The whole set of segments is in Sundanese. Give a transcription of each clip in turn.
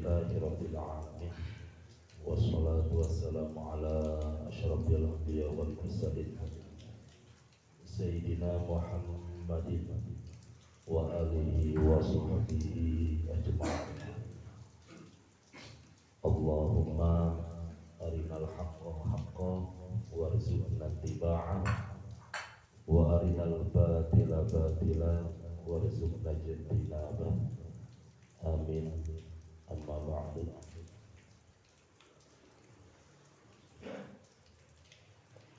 Alhamdulillahi rabbil alamin. Wassalatu wassalamu ala asyrafil anbiya wal mursalin Sayyidina Muhammadin wa alihi wa sahbihi ajma'in. Allahumma arinal haqqa haqqan warzuqna ittiba'ah wa arinal batila batila warzuqna ijtinabah. Amin. Amma ba'du.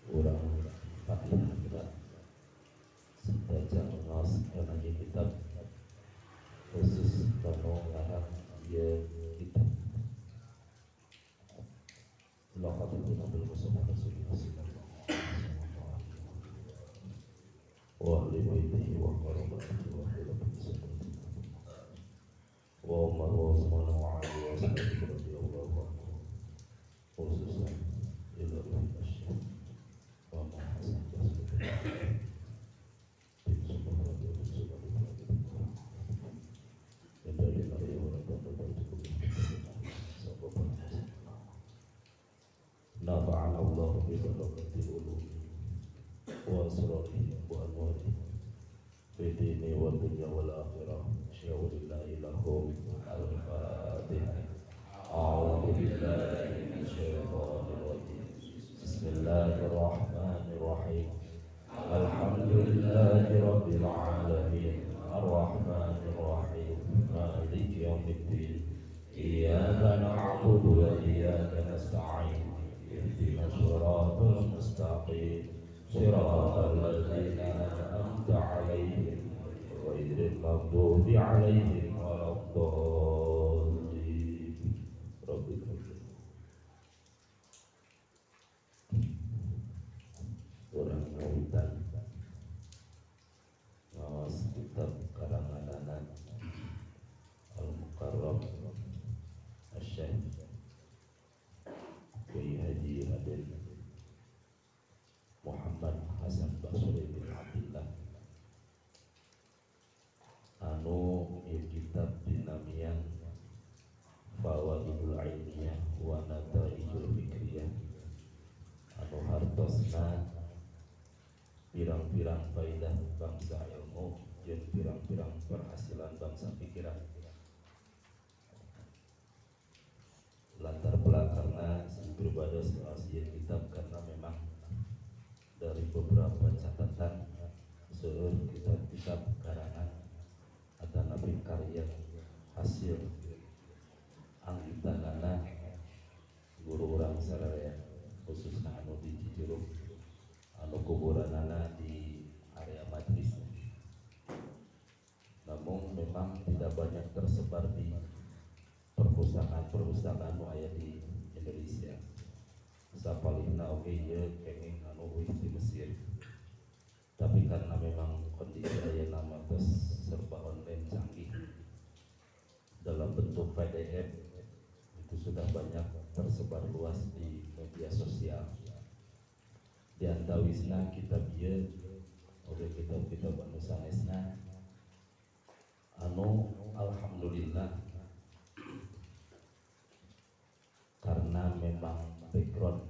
Urang Fatihah sedaja ngaos kana kitab khusus kanu ngarang ieu kitab Laqad Nabil Mustafa Rasulullah sallallahu alaihi wa ahli baitihi wa qarabatihi wa khulafaihi wa Umar wa Utsman wa Ali wa sahbihi radhiyallahu anhu khususan ila al-syekh wa Hasan Basri bin nafa'ana Allah bi barakatil ulum wa asrarihi wa anwarihi fi dini wa dunya wal akhirah. Syawlillahi lahum al-fatihah. A'udzu billahi minasyaitonir rajim. Bismillahirrahmanirrahim. Alhamdulillahi rabbil alamin. Arrahmanir rahim. Maliki yaumiddin. Iyyaka na'budu wa iyyaka nasta'in. Ihdinas siratal mustaqim. Siratal ladzina an'amta 'alaihim ghairil maghdubi 'alaihim waladdallin. Rabbil urang ngawitan ngawas kitab karanganana Al-Mukarram Asy-Syaikh Kiai Haji Raden Muhammad Hasan Basri bin Abdillah anu ieu kitab dinamian Fawaidul Ilmiyah wa Nataijul Fikriyah anu hartosna pirang-pirang faidah bangsa ilmu jeung pirang-pirang perhasilan bangsa pikiran. Latar belakangna si pribados ngaos ieu kitab karena memang dari beberapa catatan seueur kitab-kitab karangan atanapi karya hasil anggitanana guru urang sararea khususna anu di Cicurug anu kuburanana di area majlis. Namun memang tidak banyak tersebar di perpustakaan-perpustakaan nu aya di Indonesia. Sapalihna oge ieu kenging anu uih di Mesir. Tapi karena memang kondisi ayeuna mah geus serba online canggih dalam bentuk PDF itu sudah banyak tersebar luas di media sosial. Di antawisna kitab ieu oge kitab-kitab anu sanesna anu alhamdulillah karena memang background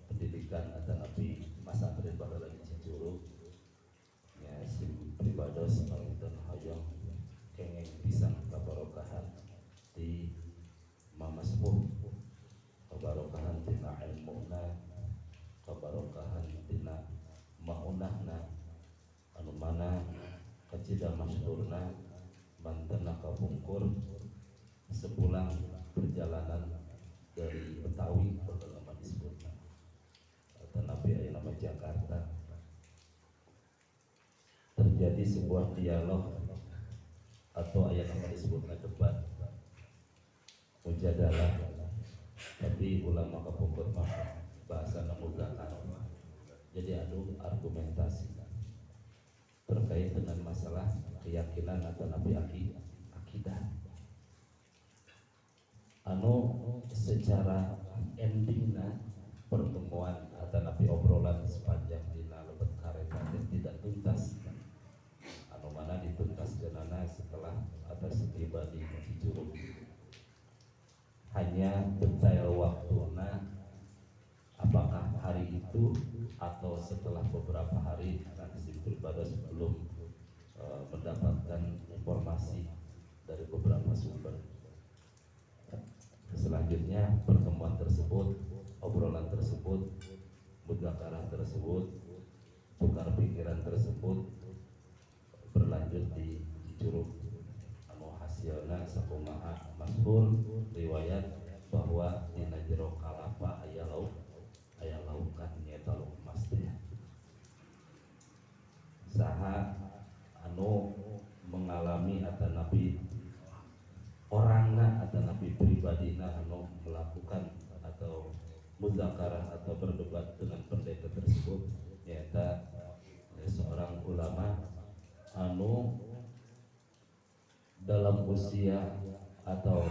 pendidikan atanapi masa pribadi lagi Cicurug ya si pribados panginten hoyong kenging pisan kabarokahan di Mama Sepuh, kabarokahan tina ilmuna, kabarokahan tina maunahna anu mana kacida masyhurna mantena kapungkur sepulang perjalanan dari Betawi baheula disebutna atanapi aya nama Jakarta terjadi sebuah dialog atau aya nama disebutna debat mujadalah, tapi ulama kapungkur mah bahasa mudzakarah. Jadi adu argumentasi terkait dengan masalah keyakinan atau nabi akidah anu secara endingna pertemuan atau nabi obrolan sepanjang dina lebet kareta tidak tuntas anu mana dituntaskeunana setelah atau setiba di Cicurug. Hanya detail waktuna apakah hari itu atau setelah beberapa hari, nanti sim pribados belum mendapatkan informasi dari beberapa sumber. Selanjutnya pertemuan tersebut, obrolan tersebut, mudzakarah tersebut, tukar pikiran tersebut berlanjut di Cicurug, anu hasilna sakumaha masyhur riwayat bahwa dina jero kalapa aya lauk, aya laukan, nyaeta lauk emas teh. Saha anu mengalami atanapi orangna atanapi pribadina anu melakukan atau muzakarah atau berdebat dengan pendeta tersebut, nyaeta seorang ulama anu dalam usia atau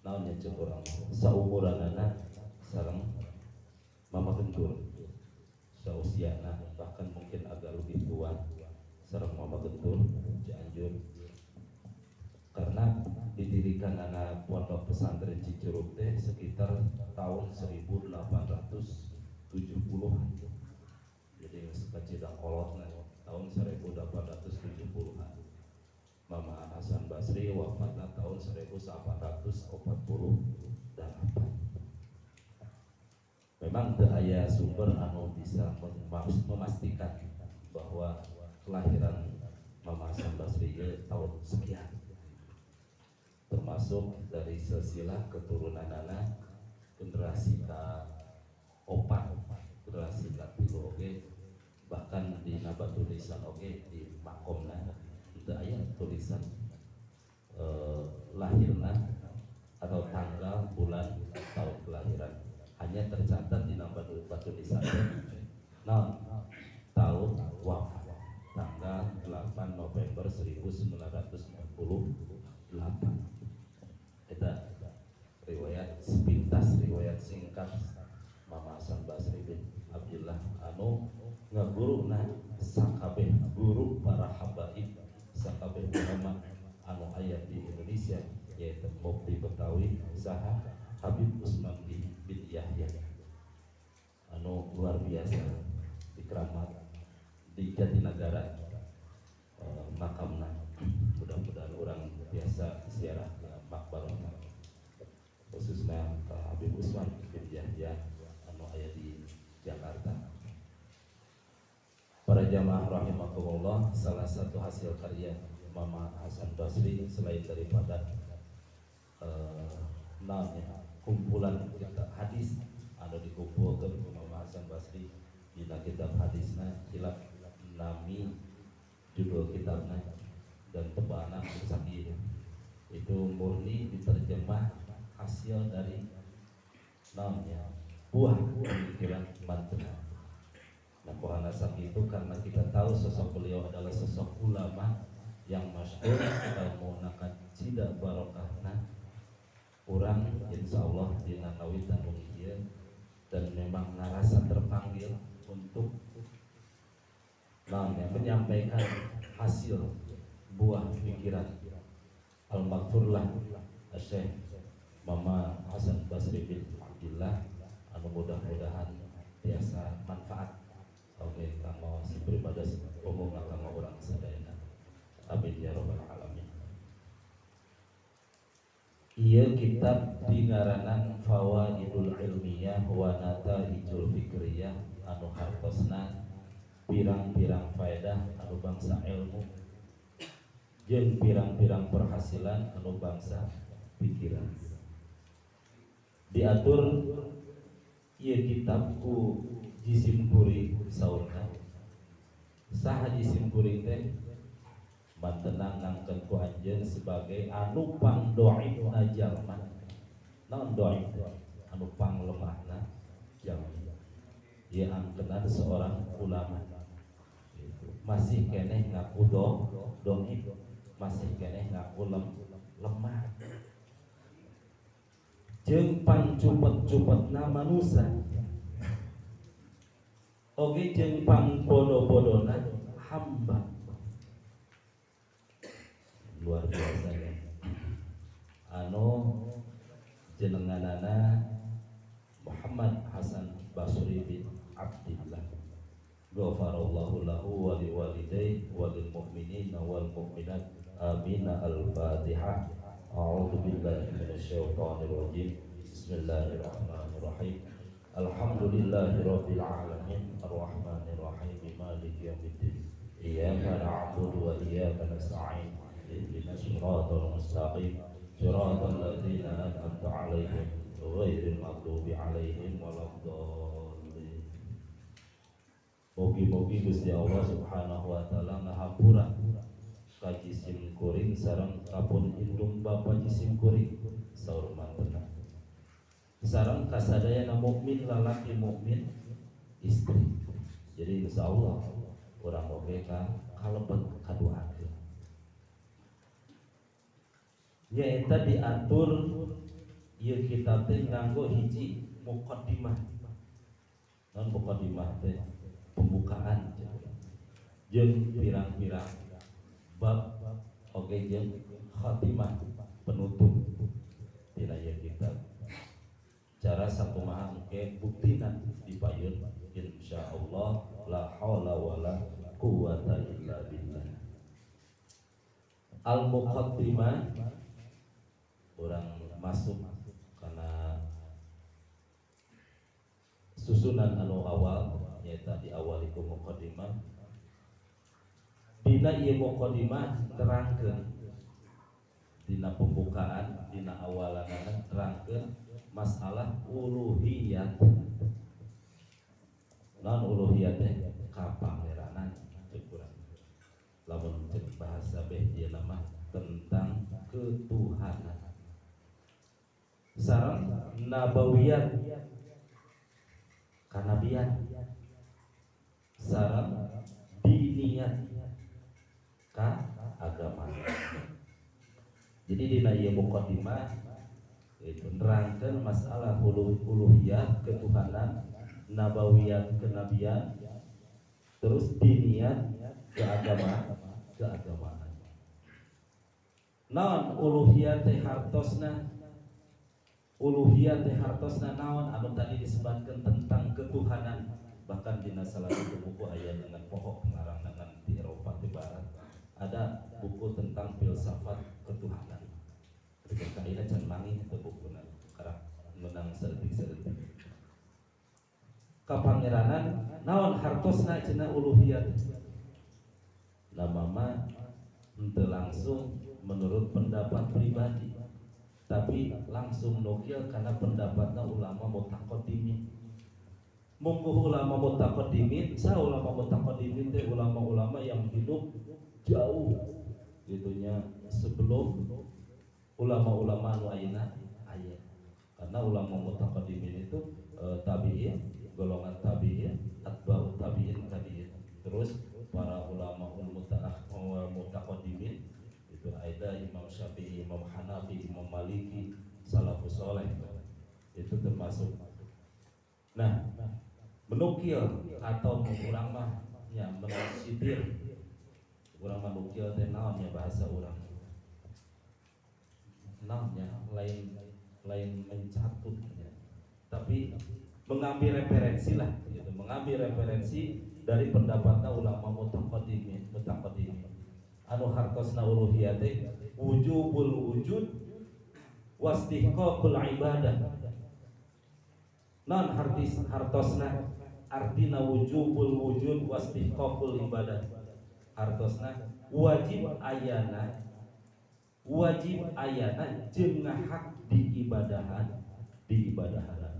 naonnya cek urang saumuranana sareng Mama Gentur, sausiana bahkan mungkin agak lebih tua sareng Mama Gentur Cianjur, karena didirikan anak pondok pesantren Cicurug teh sekitar tahun 1870-an. Jadi kacida kolotna tahun 1870-an. Mama Hasan Basri wafatna tahun 1848. Memang teu aya sumber anu bisa memastikan bahwa kelahiran Mama Hasan Basri ieu tahun sekian. Termasuk dari silsilah keturunan anak generasi ka opat, generasi ka tilu oge, bahkan di batu nisan oge di makomna itu aya tulisan lahirna atau tanggal, bulan, tahun kelahiran. Hanya tercatat di nama batu nisan nah, tahun wafat tanggal 8 November 1948. Kita riwayat sepintas, riwayat singkat Mama Hasan Basri bin Abdullah anu ngaguruna sakabeh guru para habaib, sakabeh ulama anu aya di Indonesia, yaitu Mufti Betawi saha Habib Usman bin Yahya anu luar biasa di Keramat di Jatinegara makamna. Mudah-mudahan orang biasa ziarah ke makbarahna, khususnya ke Habib Usman bin Yahya anu aya di Jakarta. Para jamaah rahimakumullah, salah satu hasil karya Mama Hasan Basri selain daripada namanya kumpulan kitab hadis anu dikumpulkan ku Mama Hasan Basri dina kitab hadisna, hilap nami judul kitabna dan tebana sakieu, itu murni diterjemah hasil dari namanya buah pemikiran mantena. Nah, kohana itu karena kita tahu sosok beliau adalah sosok ulama yang masyhur ilmuna kacida barokahna, urang insyaallah dina kawitan wengi ieu dan memang ngarasa terpanggil untuk namanya menyampaikan hasil buah pikiran al-maghfurlah Syekh Mama Hasan Basri bin Abdillah anu mudah-mudahan biasa manfaat oke kanggo sim pribados umumna, kanggo urang sadayana. Amin ya rabbal alamin. Ieu kitab dingaranan Fawaidul Ilmiyah wa Nataijul Fikriyah anu hartosna pirang-pirang faedah anu bangsa ilmu jeung pirang-pirang perhasilan anu bangsa pikiran. Diatur ieu kitab ku jisim kuring saurna. Saha jisim kuring teh? Mantenang ngangkeun ku anjeun sebagai anu pangdoifna jalma. Naon doif? Anu panglemahna jalma. Ieu angkeunan seorang ulama. Masih keneh ngaku doif, masih keneh ngaku lemah. Jeung pangcupet-cupetna manusa oge jeung pangbodo-bodona hamba. Luar biasa ya, anu Jenenganana Muhammad Hasan Basri bin Abdillah. Ghafarallahu lahu wa liwalidayhi wa lil mu'minina wal mu'minat. Amin. Al-Fatihah. A'udzu billahi minasyaitonir rajim. Bismillahirrahmanirrahim. Alhamdulillahirabbil alamin arrahmanir rahim maliki yaumiddin. Iyyaka na'budu wa iyyaka nasta'in. Ihdinas siratal mustaqim. Siratal ladzina an'amta 'alaihim ghairil maghdubi 'alaihim waladdallin. Mugi-mugi Gusti Allah Subhanahu wa taala ngahampura ka jisim kuring sareng kapun indung bapa jisim kuring saur mantena. Sareng kasadayana mukmin lalaki mukmin istri. Jadi insyaallah urang oge ka kalebet kaduakeun. Nyaeta diatur ieu kitab teh nganggo hiji muqaddimah. Naon muqaddimah teh? Pembukaan jeung pirang-pirang bab oge jeung khatimah penutup dina ieu kitab. Cara sakumaha engke buktina dipayun insyaallah la haula wala quwata illa billah. Al muqaddimah orang masuk karena susunan anu awal nyaeta diawali ku muqaddimah. Dina ieu muqaddimah nerangkeun dina pembukaan dina awalanana nerangkeun masalah uluhiyat. Naon uluhiyat teh? Kapangeranan cek urang. Lamun cek bahasa beh ieu mah tentang ketuhanan. Sareng nabawiyat kanabian, sareng diniyat ka agama. Jadi dina ieu muqaddimah itu nerangkeun masalah uluhiyah ketuhanan, nabawiyat kenabian, terus diniyat keagamaan, keagamaan. Naon uluhiyah teh hartosna? Uluhiyah teh hartosna naon anu tadi disebutkan tentang ketuhanan. Bahkan dina salah satu buku aya dengan pokok pengarang dengan di Eropa di Barat ada buku tentang filsafat ketuhanan. Ketika ayeuna can manggih eta bukuna karak menang saeutik-saeutik. Kapangeranan naon hartosna cenah uluhiyah? Lamama henteu langsung menurut pendapat pribadi, tapi langsung nukil karena pendapatnya ulama mutaqaddimin. Mungguh ulama mutaqaddimin, sa ulama mutaqaddimin teh ulama-ulama yang hidup jauh gitunya sebelum ulama-ulama anu ayeuna aya. Karena ulama mutaqaddimin itu tabi'in, golongan tabi'in, atba'ut tabi'in tabi'in. Terus para ulama mutaqaddimin itu ada Imam Syafi'i, Imam Hanafi, Imam Maliki, salafus soleh itu termasuk. Nah, menukil atau urang mah nya mensitir, urang menukil teh naon nya bahasa urang, naonnya lain lain mencatut ya, tapi mengambil referensi lah gitu, mengambil referensi dari pendapatnya ulama mutaqaddimin, mutaqaddimin. Anu hartosna uluhiyah teh wujubul wujud wastihqaqul ibadah. Non hartis hartosna artina wujubul wujud wastihqaqul ibadah. Hartosna wajib ayana, wajib ayana jeung ngahak diibadahan, diibadahan.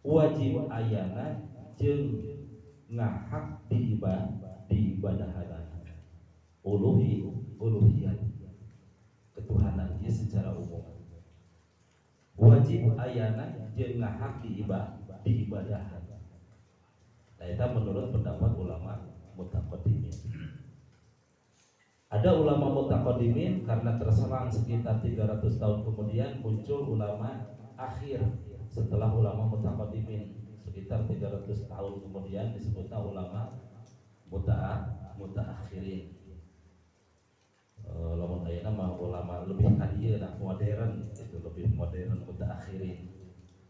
Wajib ayana jeung ngahak diibadahan. Uluhi, uluhiyat ketuhanan ieu secara umum. Wajib ayana jeung ngahak diibadahan. Nah, itu menurut pendapat ulama mutaqaddimin. Ada ulama mutaqaddimin karena terserang sekitar 300 tahun kemudian muncul ulama akhir setelah ulama mutaqaddimin sekitar 300 tahun kemudian disebutnya ulama mutaakhirin. Lamun ayeuna mah ulama lebih ka dieu ieu lah modern itu lebih modern mutaakhirin.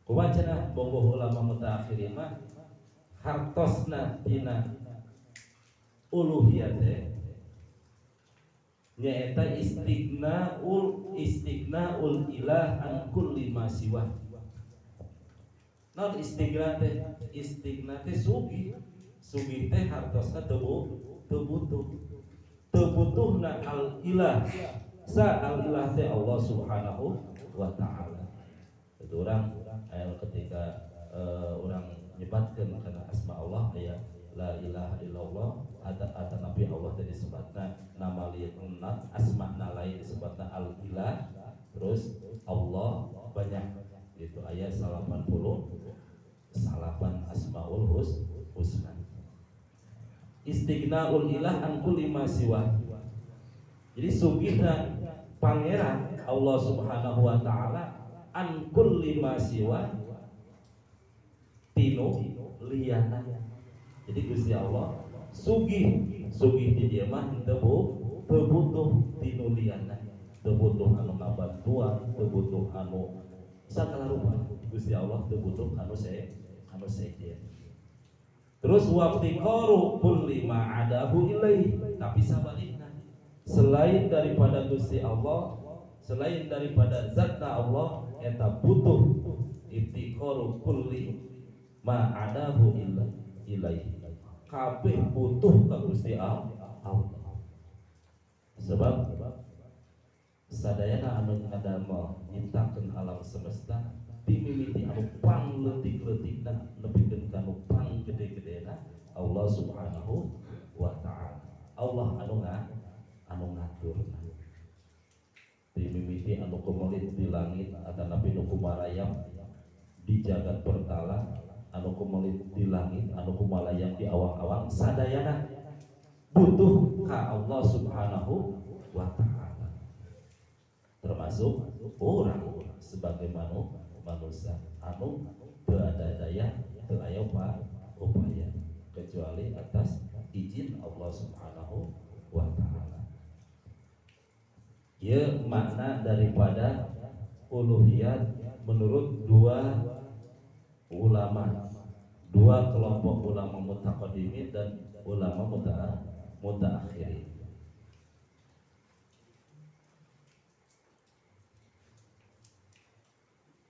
Kumaha cenah bogoh ulama mutaakhirin mah hartosna dina uluhiyah teh nyaeta istignaul ilah an kulli ma siwa. Naon istigna teh? Istigna teh sugih. Sugih teh hartosna teu butuh. Teu butuhna al ilah. Sa al ilah teh Allah Subhanahu wa taala. Itu orang ketika orang nyebatkeun kana asma Allah aya la ilaha illallah ada nabi Allah teh disebutna nama lieu asma lain disebutna al ilah terus Allah banyak itu ayat 89 asmaul husna. Istignaul ilah an kulli ma siwa. Jadi sugihna pangeran Allah Subhanahu wa taala an kulli ma siwa tinu liyana. Jadi Gusti Allah sugih sugih di dieu mah teu butuh tinu liyana, teu butuh anu ngabantuan, teu butuh anu sagala rupa. Gusti Allah teu butuh anu sejen. Terus waqtiqaru kulli ma adahu ilaih, tapi sabalikna selain daripada Gusti Allah, selain daripada zatna Allah eta butuh iftiqaru kulli ma adahu ilaih. Kabeh butuh ka Gusti Allah. Sebab sadayana anu ngadamel nyiptakeun alam semesta dimimiti anu pangleutik-leutikna nepikeun ka nu panggede-gedena Allah Subhanahu wa taala. Allah anu ngaturna. Dimimiti anu kumelit di langit atanapi nu kumarayap di jagat pertala, anu kumelit di langit, anu kumalayang di awang-awang, sadayana butuh ka Allah Subhanahu wa taala. Termasuk orang sebagai manusia anu teu ada daya, teu aya upaya kecuali atas izin Allah Subhanahu wa taala. Ieu makna daripada uluhiyat menurut dua ulama, dua kelompok ulama mutaqaddimin dan ulama mutaakhirin.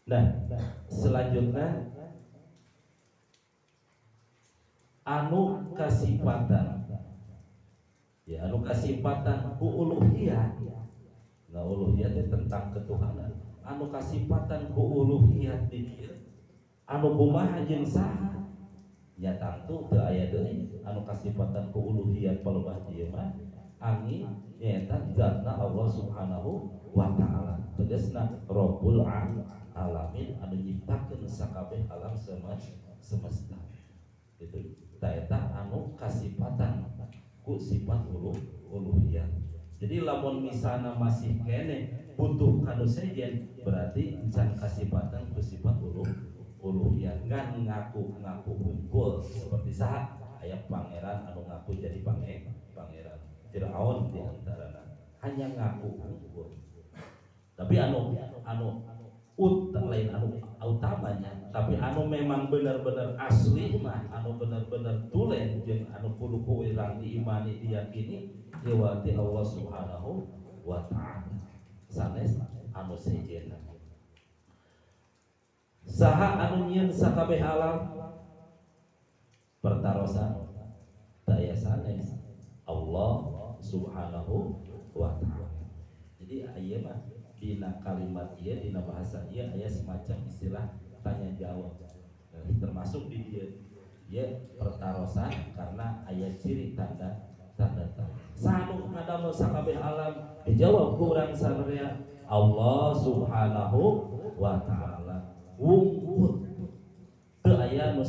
Nah, selanjutnya anu kasipatan, ya anu kasipatan ku uluhiyah. Nah, uluhiyah itu tentang ketuhanan. Anu kasipatan ku uluhiyah di dieu anu kumaha jeung saha? Nya tangtu teu aya deui anu kasipatan ku uluhiyah palebah dieu mah angin nyaeta zatna Allah Subhanahu wa taala. Tegasna Rabbul Alamin anu nyiptakeun sakabeh alam semesta. Itu ta eta anu kasipatan ku sifat uluhiyah. Jadi lamun misalna masih keneh butuh kanu sejen berarti encan kasipatan ku sifat uluhiyah. Ngan ngaku-ngaku unggul seperti saha aya pangeran anu ngaku jadi pangeran Firaun di antarana hanya ngaku unggul. Tapi anu lain anu utamanya, tapi anu memang benar-benar asli mah anu benar-benar tulen jeung anu kudu ku urang diimani diyakini lewati Allah Subhanahu wa taala. Sanes anu sejenna. Saha anu nyieun sakabeh alam pertarosan daya sanes Allah Subhanahu wa taala. Jadi aya mah dina kalimat ieu dina bahasa ieu aya semacam istilah tanya jawab. Termasuk di dieu ieu pertarosan karena aya ciri tanda tanda tanya. Saha nu ngadamel sakabeh alam dijawab ku urang sararea Allah Subhanahu wa taala. Wungkul teu aya nu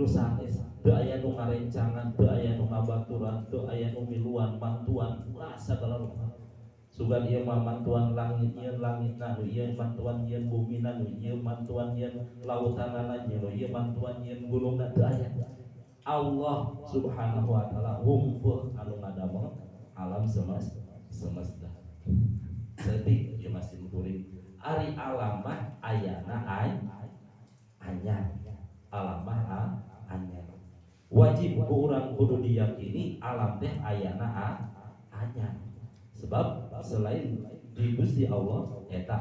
sanes, teu aya nu ngarencangan, teu aya nu ngabaturan, teu aya nu miluan mantuan, ulah sagala rupa. Sugan ieu mah mantuan langit ieu langitna, nu ieu mantuan ieu bumina, nu ieu mantuan ieu lautanana, nu ieu mantuan ieu gunungna, teu aya. Allah Subhanahu wa taala wungkul anu ngadamel alam semesta. Saeutik ieu masih Ku urang kudu diyakini alam teh ayana anyar. Sebab selain di Gusti Allah eta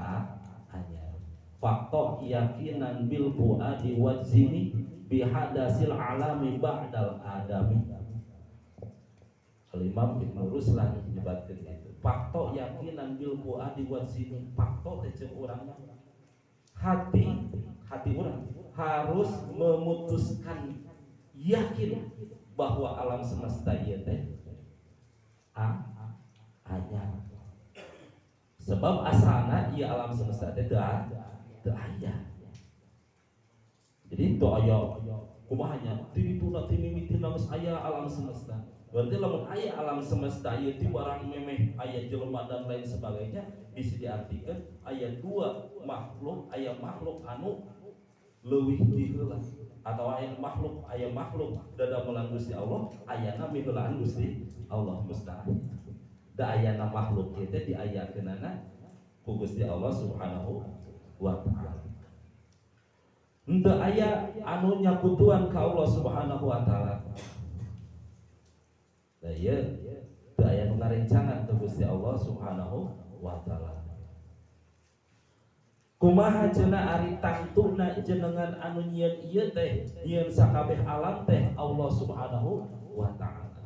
anyar. Fakta yakinan bil fuadi wajzimi bihadasil alami ba'dal adami. Al-Imam Ibnu Ruslan nyebatkeun itu. Fakta yakinan bil fuadi wajzimi, fakta teh ceuk urang hati hati urang harus memutuskan yakin bahwa alam semesta ieu teh anyar. Sebab asalna ieu alam semesta teh teu aya. Jadi teu aya kumaha nya ti dituna ti mimitina geus aya alam semesta. Berarti lamun aya alam semesta ieu ti barang memeh aya jelema dan lain sebagainya, bisa diartikan aya dua makhluk, aya makhluk anu leuwih ti heula atau aya makhluk dadamelan Gusti Allah, ayana miheulaan Gusti Allah mustahil. Da ayana makhluk ieu teh diayakeunana ku Gusti Allah Subhanahu wa taala. Henteu aya anu nyakutuan ka Allah Subhanahu wa taala. Da ieu teu aya nu ngarencangan ka Gusti Allah Subhanahu wa taala. Kumaha cenah ari tangtuna jenengan anu nyieun ieu teh, nyieun sakabeh alam teh Allah Subhanahu wa taala.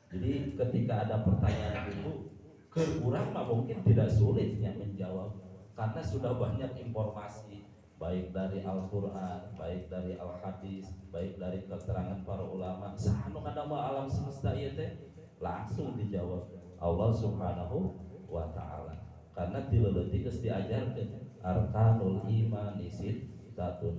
Jadi ketika ada pertanyaan itu, keur urang mah mungkin tidak sulitnya menjawab karena sudah banyak informasi baik dari Al-Qur'an, baik dari Al-Hadis, baik dari keterangan para ulama. Saha nu ngadamel alam semesta ieu teh? Langsung dijawab Allah Subhanahu wa taala. Karena ti leutik geus diajarkeun arkanul imani sittatun.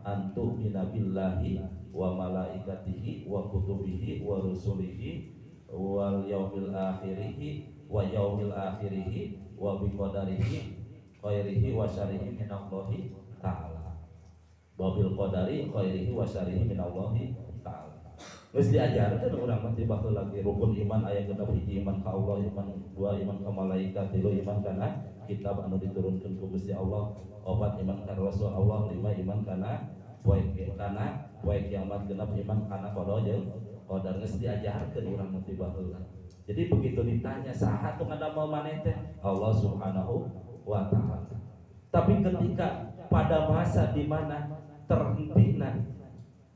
Antu minabillahi wa malaikatihi wa kutubihi wa rusulihi wal yaumil akhirihi wa yaumil akhirihi wa biqadarihi khairihi wa syarrihi minallahi ta'ala. Wa bil qadari khairihi wa syarrihi minallahi ta'ala. Geus diajarkeun urang mah ti baheula lagi rukun iman aya genep, hiji iman ka Allah, iman dua iman ka malaikat, tilu iman kana kitab anu diturunkeun ku Gusti Allah, opat iman ka Rasul Allah, lima iman kana poe kiamat, genep iman kana qada jeung qadar. Geus diajarkeun urang mah ti baheula. Jadi begitu ditanya saha tuh ngadamel maneh teh? Allah Subhanahu wa taala. Tapi ketika pada masa di mana terhentina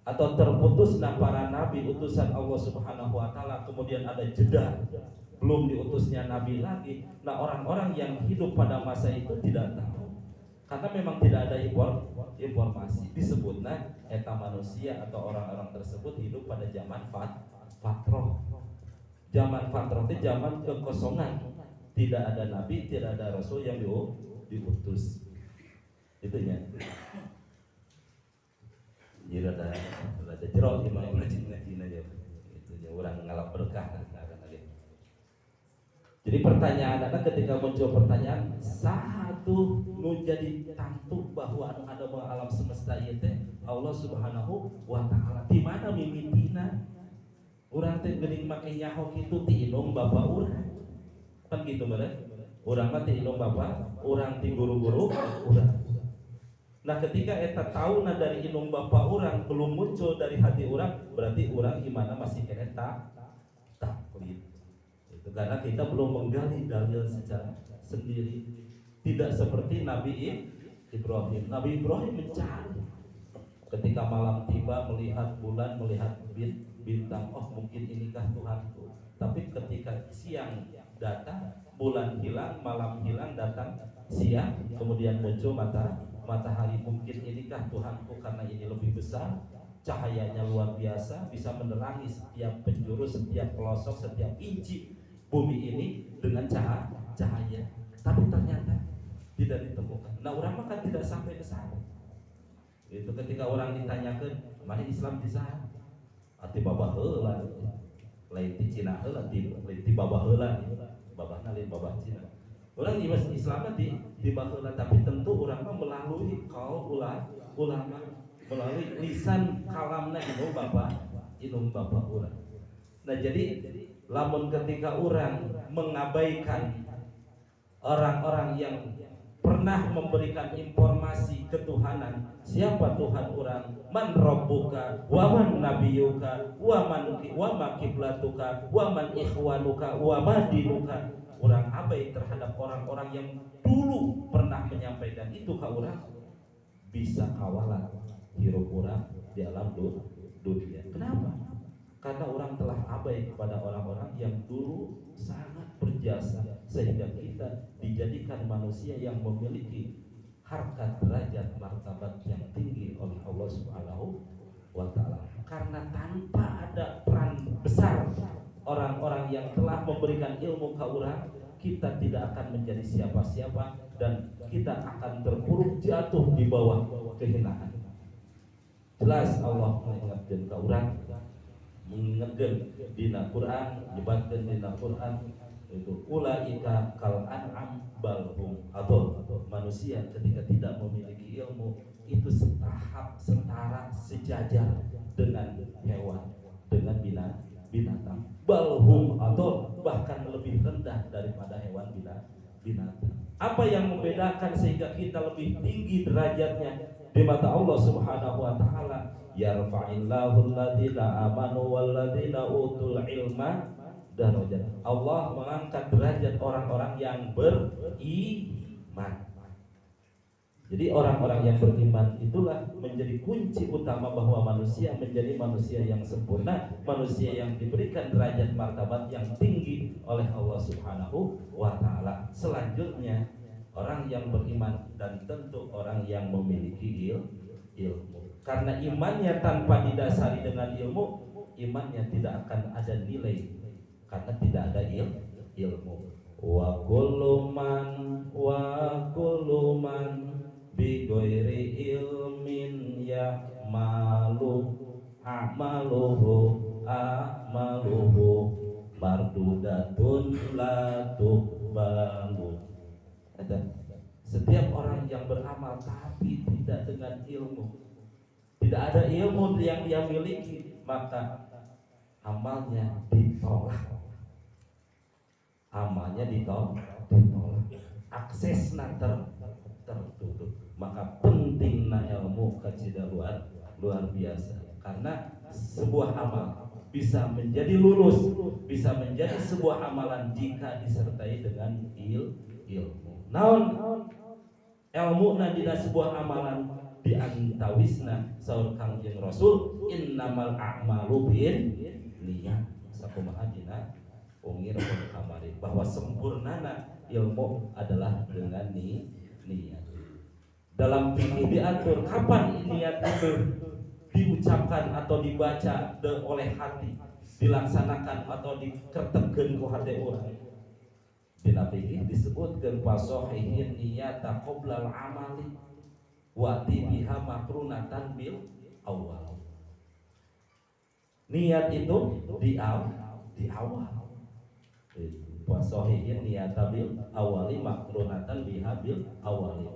atau terputusna para nabi utusan Allah Subhanahu wa taala, kemudian ada jeda belum diutusnya nabi lagi. Nah, orang-orang yang hidup pada masa itu tidak tahu karena memang tidak ada informasi. Disebutna eta manusia atau orang-orang tersebut hidup pada zaman fatroh. Zaman fatroh itu zaman kekosongan, tidak ada nabi, tidak ada rasul yang diutus. Itunya. Jadi ada jero di mana ngaji aja. Itunya orang ngalap berkah kan lagi. Jadi pertanyaan adalah ketika muncul pertanyaan saha tuh nu jadi tangtu bahwa anu ada alam semesta ieu teh Allah Subhanahu wa taala. Di mana mimitina? Urang teh geuning make nyaho kitu ti indung bapa urang. Kan gitu meureun. Urang mah ti indung bapa, urang ti guru-guru urang. Nah, ketika eta tauna dari indung bapa urang belum muncul dari hati urang, berarti urang imana masih keneh taklid. Itu karena kita belum menggali dalil secara sendiri. Tidak seperti Nabi Ibrahim. Nabi Ibrahim mencari. Ketika malam tiba melihat bulan, melihat bintang, oh mungkin inikah Tuhanku. Tapi ketika siang datang, bulan hilang, malam hilang, datang siang, kemudian muncul matahari, mungkin inikah Tuhanku karena ini lebih besar, cahayanya luar biasa, bisa menerangi setiap penjuru, setiap pelosok, setiap inci bumi ini dengan cahaya. Tapi ternyata tidak ditemukan. Nah, orang mah kan tidak sampai ke sana. Itu ketika orang ditanyakan, mana Islam di sana? Ati babah heula, lain ti Cina heula, lain ti babah heula, babahna lain babah Cina. Orang di Islam di baheula, tapi tentu orang mah melalui kaul ulama, melalui lisan kalamna indung bapa urang. Nah, jadi lamun ketika orang mengabaikan orang-orang yang Pernah memberikan informasi ketuhanan, siapa Tuhan orang, man rabbuka wa man nabiyuka wa man wa ma kiblatuka wa man ikhwanuka wa ma dinuka. Urang abai terhadap orang-orang yang dulu pernah menyampaikan itu ke urang, bisa kawalan hirup urang di alam dunia. Kenapa? Karena orang telah abai kepada orang-orang yang dulu sangat berjasa sehingga kita dijadikan manusia yang memiliki harkat, derajat, martabat yang tinggi oleh Allah Subhanahu wa taala. Karena tanpa ada peran besar orang-orang yang telah memberikan ilmu ke orang, kita tidak akan menjadi siapa-siapa dan kita akan terpuruk jatuh di bawah kehinaan. Jelas Allah mengingatkan ke orang, mengingatkan dina Quran, nyebatkan dina Quran itu ulaika kal an'am bal hum adall. Manusia ketika tidak memiliki ilmu itu setahap, setara, sejajar dengan hewan, dengan binatang. Bal hum adall, bahkan lebih rendah daripada hewan binatang. Apa yang membedakan sehingga kita lebih tinggi derajatnya di mata Allah Subhanahu wa taala? Yarfa'illahu alladziina amanu walladziina utul ilma darajat. Allah mengangkat derajat orang-orang yang beriman. Jadi orang-orang yang beriman itulah menjadi kunci utama bahwa manusia menjadi manusia yang sempurna, manusia yang diberikan derajat martabat yang tinggi oleh Allah Subhanahu wa taala. Selanjutnya orang yang beriman dan tentu orang yang memiliki ilmu. Karena imannya tanpa didasari dengan ilmu, imannya tidak akan ada nilai karena tidak ada ilmu. Wa kullu man bi ghairi ilmin ya'malu a'maluhu a'maluhu mardudatun la tuqbalu. Ada setiap orang yang beramal tapi tidak dengan ilmu, tidak ada ilmu yang dia miliki, maka amalnya ditolak. Amalnya ditolak. Aksesna tertutup. Maka pentingna ilmu kacida luar biasa. Karena sebuah amal bisa menjadi lulus, bisa menjadi sebuah amalan jika disertai dengan ilmu. Naon ilmu na dina sebuah amalan diantawisna saur Kangjeng Rasul innamal a'malu bin niat. Sakumaha dina ungir kamari bahwa sempurnana ilmu adalah dengan niat. Dalam fikih diatur kapan niat itu diucapkan atau dibaca oleh hati, dilaksanakan atau dikertepkeun ku hati urang. Dina fikih disebutkeun fasohihin niyata qoblal amali wa biha makrunatan bil awal. Niat itu di awal. Fasohihin niyata bil awali makrunatan biha bil awali.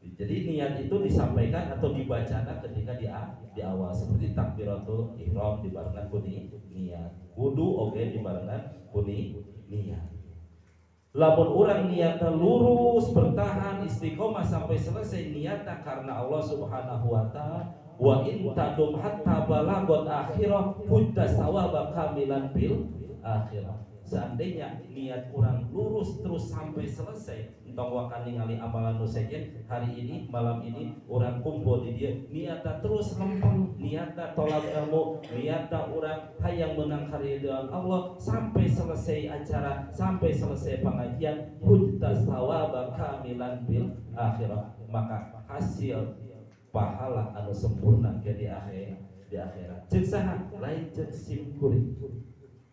Jadi niat itu disampaikan atau dibacakan ketika di awal, seperti takbiratul ihram dibarengan ku niat, wudu oge dibarengan ku niat. Lamun urang niatna lurus bertahan istiqomah sampai selesai niatna karena Allah Subhanahu wa taala, wa in tadum hatta balagot akhirah hudda sawaba kamilan bil akhirah. Seandainya niat urang lurus terus sampai selesai, entong wakan ningali amalan nu sejen hari ini malam ini urang kumpul di dia niatna terus lempeng, niatna tolak ilmu, niatna urang hayang menang karidhoan Allah sampai selesai acara, sampai selesai pengajian, hudda sawaba kamilan bil akhirah, maka hasil pahala anu sempurna ke di akhir di akhirat. Ceuk saha? Lain ceuk sim kuring.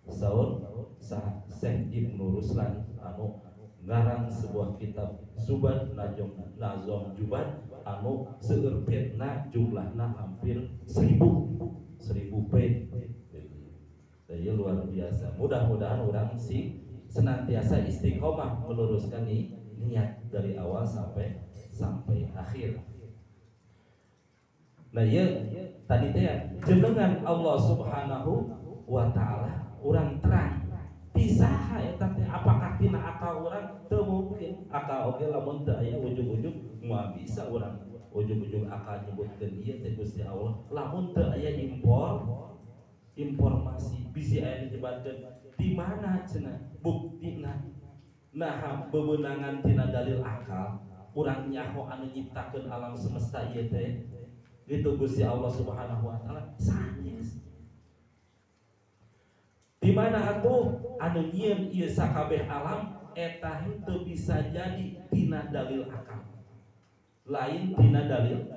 Saur sah Syekh Ibnu Ruslan anu ngarang sebuah kitab Zubat Najom Nazom Jubat anu seueur betna jumlahna hampir 1000 bait. Jadi luar biasa. Mudah-mudahan orang sih senantiasa istiqomah meluruskan niat dari awal sampai akhir. Nah ya tadi teh jenengan Allah Subhanahu wa taala urang terang tisaha eta teh apakah tina akal urang? Teu mungkin. Akal Akal oge lamun teu aya ujug-ujug moal bisa urang ujug-ujug akal nyebutkeun ieu teh Gusti Allah lamun teu aya informasi bisi aya dijebatkeun di mana cenah buktina. Nah bebenangan tina dalil akal urang nyaho anu nyiptakeun alam semesta ieu teh itu Gusti Allah Subhanahu wa taala sanes. Di mana atuh anu nyieun ieu sakabeh alam eta henteu bisa jadi tina dalil akal. Lain tina dalil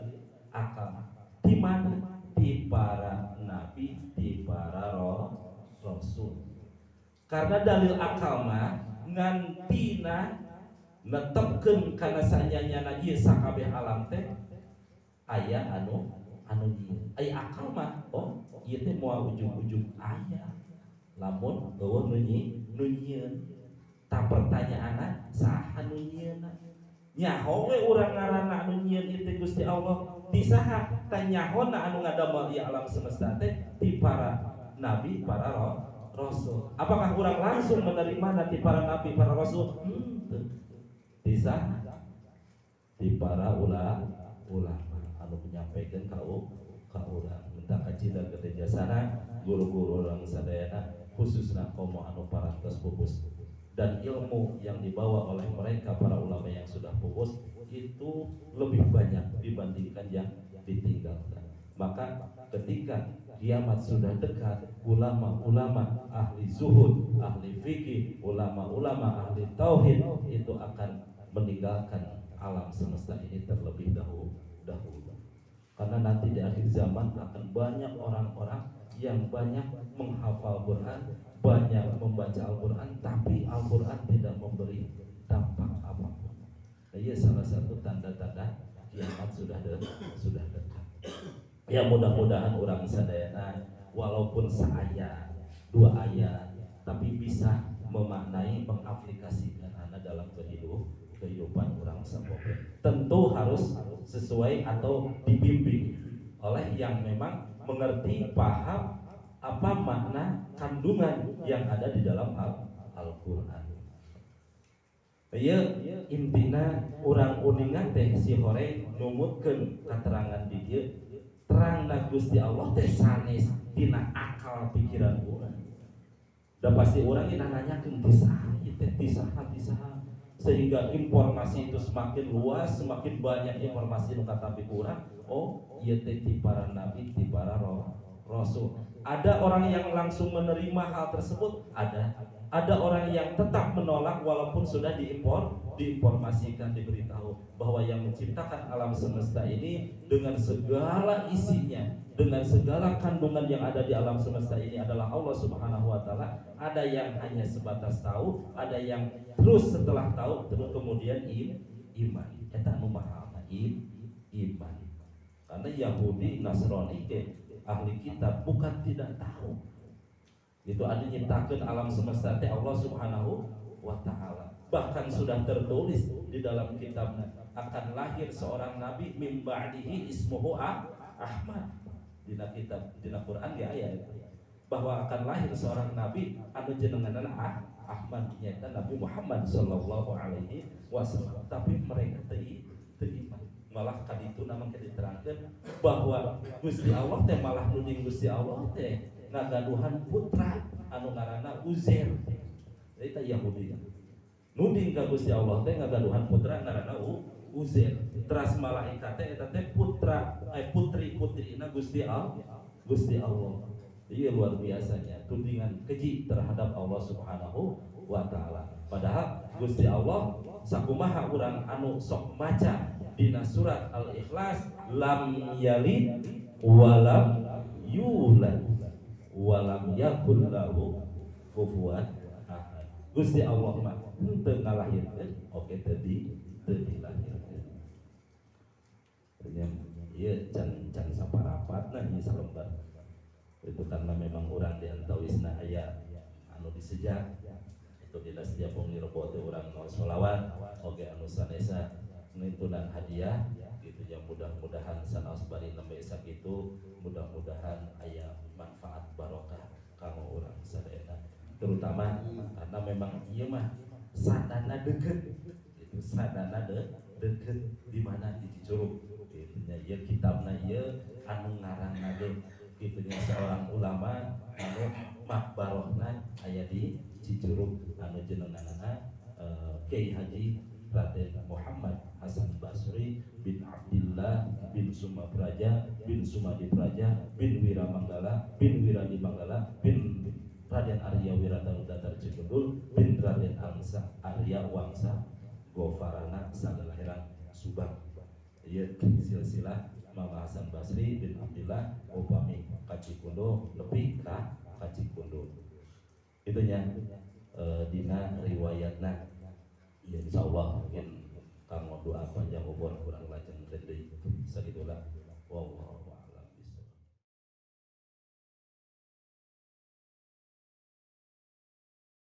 akal. Di mana? Di para nabi, di para rasul. Karena dalil akal mah ngan tina netepkeun kana sanyanyana ieu sakabeh alam teh aya anu nyieun. Aya akal mah oh ieu teh moal ujug-ujug aya. Lamun eueuh nu nyieun. Ta pertanyaanna saha nu nyieunna? Nyaho we urang ngaranna anu nyieun ieu teh Gusti Allah. Ti saha? Ta nyahona anu ngadamel ieu alam semesta teh ti para nabi, para rasul. Apakah urang langsung menerima nanti para nabi, para rasul? Ti saha? Ti para ulama anu menyampaikan ka urang. Minta kacida gede jasana guru-guru urang sadayana khususna komo anu parantos pupus. Dan ilmu yang dibawa oleh mereka para ulama yang sudah pupus itu lebih banyak dibandingkan yang ditinggalkan. Maka ketika kiamat sudah dekat, ulama-ulama ahli zuhud, ahli fikih, ulama-ulama ahli tauhid itu akan meninggalkan alam semesta ini terlebih dahulu. Karena nanti di akhir zaman akan banyak orang-orang yang banyak menghafal Quran, banyak membaca Al-Quran, tapi Al-Quran tidak memberi dampak apapun. Nah, ini salah satu tanda-tanda kiamat sudah dekat. Ya mudah-mudahan orang sadayana walaupun seayat, dua ayat, tapi bisa memaknai, mengaplikasikan anak dalam kehidupan orang sapope. Tentu harus sesuai atau dibimbing oleh yang memang mengerti, paham apa makna kandungan yang ada di dalam Al-Qur'an. Ieu intina urang uningan teh si hore numutkeun katerangan di dieu terangna Gusti Allah teh sanes tina akal pikiran urang. Da pasti urang ini nanyakeun ti saha ieu teh, ti saha, ti saha, sehingga informasi itu semakin luas, semakin banyak informasi nu katampi ku urang. Oh, ieu teh ti para nabi, ti para rasul. Ada orang yang langsung menerima hal tersebut, ada. Ada orang yang tetap menolak walaupun sudah diinformasikan, diberitahu bahwa yang menciptakan alam semesta ini dengan segala isinya, dengan segala kandungan yang ada di alam semesta ini adalah Allah Subhanahu wa taala. Ada yang hanya sebatas tahu, ada yang terus setelah tahu terus kemudian iman. Eta anu mahalna iman. Karena Yahudi, Nasrani ke ahli kitab bukan tidak tahu. Itu ada nyiptakeun alam semesta teh Allah Subhanahu wa taala. Bahkan sudah tertulis di dalam kitabnya akan lahir seorang nabi mim ba'dihi ismuhu Ahmad. Dina kitab, dina Quran ge aya itu. Bahwa akan lahir seorang nabi anu jenenganna Ahmad, nyaeta Nabi Muhammad sallallahu alaihi wasallam. Tapi mereka teu iman. Malah kadituna mangke diterangkeun bahwa Gusti Allah teh malah nuding Gusti Allah teh ngagaduhan putra anu ngaranna Uzair. Eta Yahudi. Nuding ka Gusti Allah teh ngagaduhan putra ngaranna Uzair. Teras malaikat teh eta teh putra putri-putrina Gusti Allah. Iya luar biasanya tudingan keji terhadap Allah Subhanahu wa taala. Padahal Gusti Allah sakumaha urang anu sok maca dina surat Al-Ikhlas lam yalid walam yulad walam yakul lahu kufuwan ahad. Gusti Allah mah henteu ngalahirkeun, oke teu dilahirkeun. Nya ieu can saparapatna ieu salembar. Itu karena memang urang di antawisna aya anu disejak itu dina setiap wengi rebo teh urang maos sholawat oge anu sanesa nintunan hadiah gitu ya, mudah-mudahan sanaos bari nembe sakitu mudah-mudahan aya manfaat barokah kanggo urang sadayana, terutama karena memang ieu mah sadana deket gitu. Gitu sadana deket di mana di Cicurug gitu nya. Ieu kitabna ieu anu ngarangna ge kitu nya seorang ulama anu makbarohna aya di Cicurug anu jenenganana Kiai Haji Raden Muhammad Hasan Basri bin Abdillah bin Sumapraja bin Sumadi Praja bin Wiramanggala bin Wiradimanggala bin Raden Arya Wiratanu Datar Cikundul bin Raden Angsa Arya Wangsa Gofarana Sagalaherang Subang. Ieu silsilah Mama Hasan Basri bin Abdillah upami ka Cikundo nepi ka Cikundo. Itu nya dina riwayatna. Ya insyaallah mungkin kanggo doa panjang umur kurang lajeng deui sagitulah. Wallahu